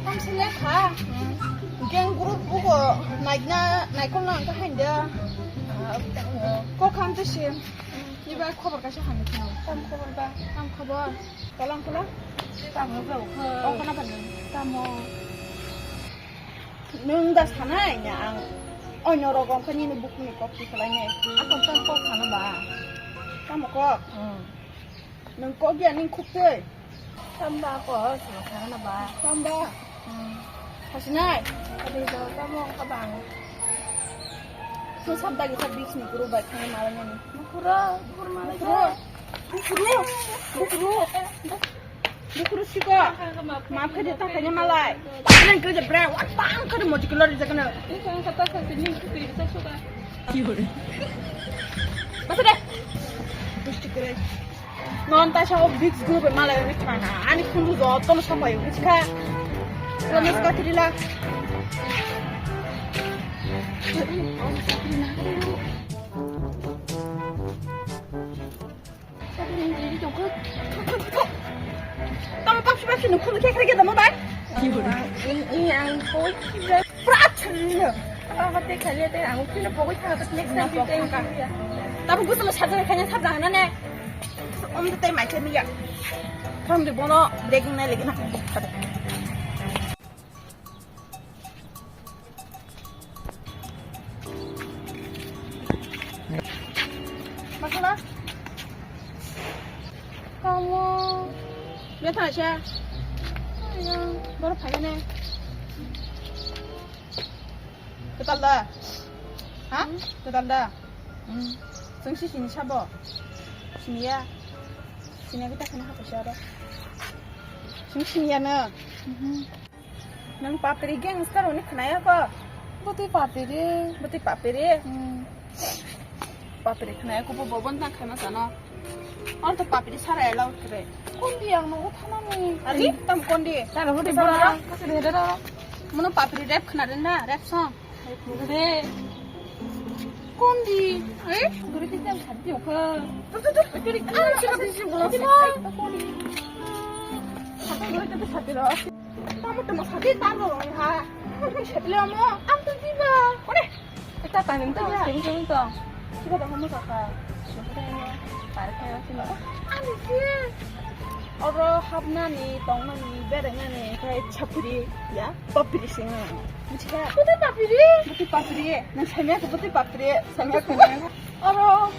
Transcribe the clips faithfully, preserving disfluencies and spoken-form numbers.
Tamsile kha. Gang group bugo naikna naikolna angka hainda. Kok ham tisi. Niba khobor kaisa hamni khna. Tam khobor ba? Tam khobor. Tolang khula? Tamo ba ukho. Tamo khna ba nang? Tamo. Nwng da sanai na ang oino rogong khe nini bukni kok ti khlainai. Ako tam kok sana ba? Tamo kok? Hmm. Nwng kok ya ning khuk twi. Tamba ko, sama sana na ba. Tamba. Hmm. Hasinai. Adi do tamo kabang. So sabda kita bis ni guru bai khana malanya ni. Bukuro, bukur malanya. Bukuro. Bukuro. Bukuro. Bukuro siko. Maaf khe de ta kanya malai. Nang khe de bre, wat bang khe de moji kilo ri jakana. Ini kan kata kata ni kita suka. Masa deh. Gusti kere. Non ta sao big group malai ri khana. Ani khundu joto no sapai bujkha. Promise ka tirila. Tamo papsi papsi no khundu khe khe tamo bai. Ini, ini ang koi kibra. Pura chhari no. Apa te khali te ang kino pogoi thang ta next time te. Tamo gusto mo sajak khanya sajak na ne. Om te mai khani ya. Tham de bono breaking na legi na. Masala? Kamu. Dia tak aja. Ayo, baru pakai nih. Ketal dah. Hah? Ketal dah. Hmm. Sengsi sini sabo. Sini ya. Sini kita kena apa sih ada? Sini sini ya na. Nang papri gangster hwnwi khwnaya kho? Bwtwi papri. Bwtwi papri? Hmm. Papri khwnaya kho bo bobon tang khaima sano. Ar to papri sara ela utre. Kondi ang nogo thanani. Ari tam kondi. Tara hode sara. Kasa de dara. Mono papri rap khwnade na, rap song. Re. Kondi. Eh? Guri kita sadi kho. Tur tur tur. Guri kita sadi kho. Kondi. Sadi kho. Tamo tamo sadi tamo ha. Sadi le amo. Am tu tiba. Kore. Kita tangin to, sing sing to. Tiba dah kamu kakak. Sudah ya. Tarik kayak sini. Ani sih. Oro hapnani, tongnani, berengnani, kai chapri ya, papri singa. Buchka? Buti papri? Buti papri. Nang samya ko buti papri. Samya ko. Oro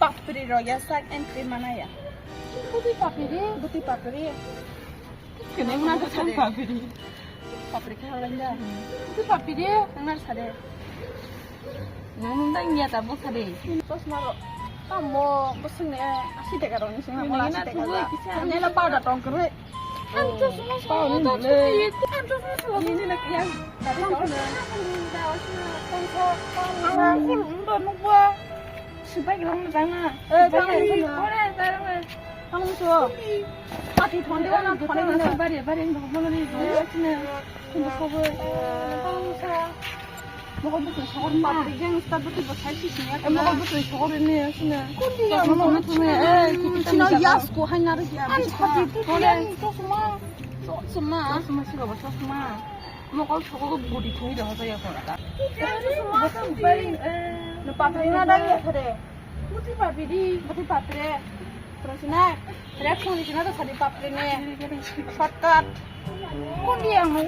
papri ro ya sak entry mana ya. Buti papri? Buti papri. Kene mana ko sade. Papri. Papri khe halai da. Buti papri. Nang na sade. Nang nang ya ta bo sade. Chosma ro. Tamo bosong ne asi de garo ni singa. Nang mola na asi de garo. Kisa. Nang na pa da tong kre. Ang chosma so. Ang chosma so. Ini nak yang. Tadi tong kre. Ang ko nda nukwa. Sipai gelang na jang na. Eh, tang ni. Ora, tang na. Tang ni so. Pati thonde wana thonde wana. Bari, bari, bari, bari, bari. Tang so. Mokol bwtwi sogor ma. Papri gangster bwtwi bo sai sisi ya. Mokol bwtwi sogor ni sina. Kundi ya mokol bwtwi. Eh, sino yas ko hai na ri ya. An thati tu yang chosma. Chosma. Chosma si baba chosma. Mokol sogor gudi thoi da hoja ya ko. Chosma. No papri na dang ya thare. Buti papri di. Buti papri. Terus na. Rek song di sini tuh sadi papri ni. Shortcut. Kon dia mau.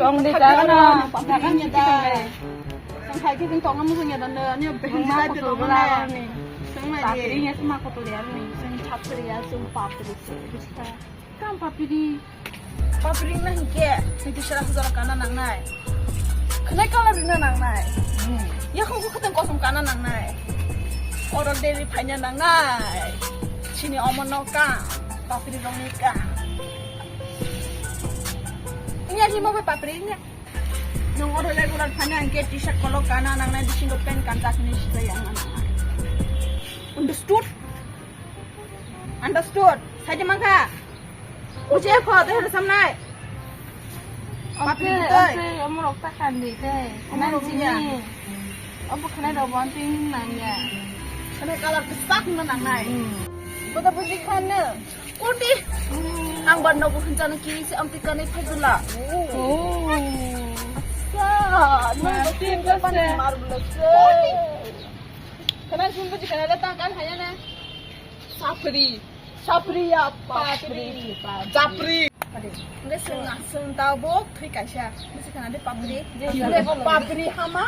Tong di sana. Papri ni da. Sang hai ki tong kamu punya dan ni behin jati tong na ni. Sang mai di. Papri ni sama kotor ya ni. Sang papri ya, sang papri. Kam papri. Papri na hingke, hingke sera sera kana nangnai. Khnai kala rina nangnai. Hmm. Yakhung kukutang kosong kana nangnai. Oro deli phaina nangnai. Chini omo no ka, papri rong ni ka. Nya himo be papri nya. Nong oro regular phaina hingke t-shirt kolok kana nangnai, bisingo pant kanjak ni sita yang nangnai. Understood? Understood? Saja mangka. Uje kho, tei hwrwsam nai. Oke, papri tei. Oke, omorok ta kandi tei. Omorok ya. Obo khanai rok bo anting nang ya. Khanai colour kwchak no nang nai. Hmm. Kota buji khan na. Koti. Ang ban nobo hunjana kiri se amti kanai phajula. Oh. Sa, no, tin ka se. Kana sun buji kana da ta kan haya na. Sapri. Sapri ya papri. Japri. Ade. Nge sun na sun ta bo thui kaisa. Buji kana de papri. Nge papri hama.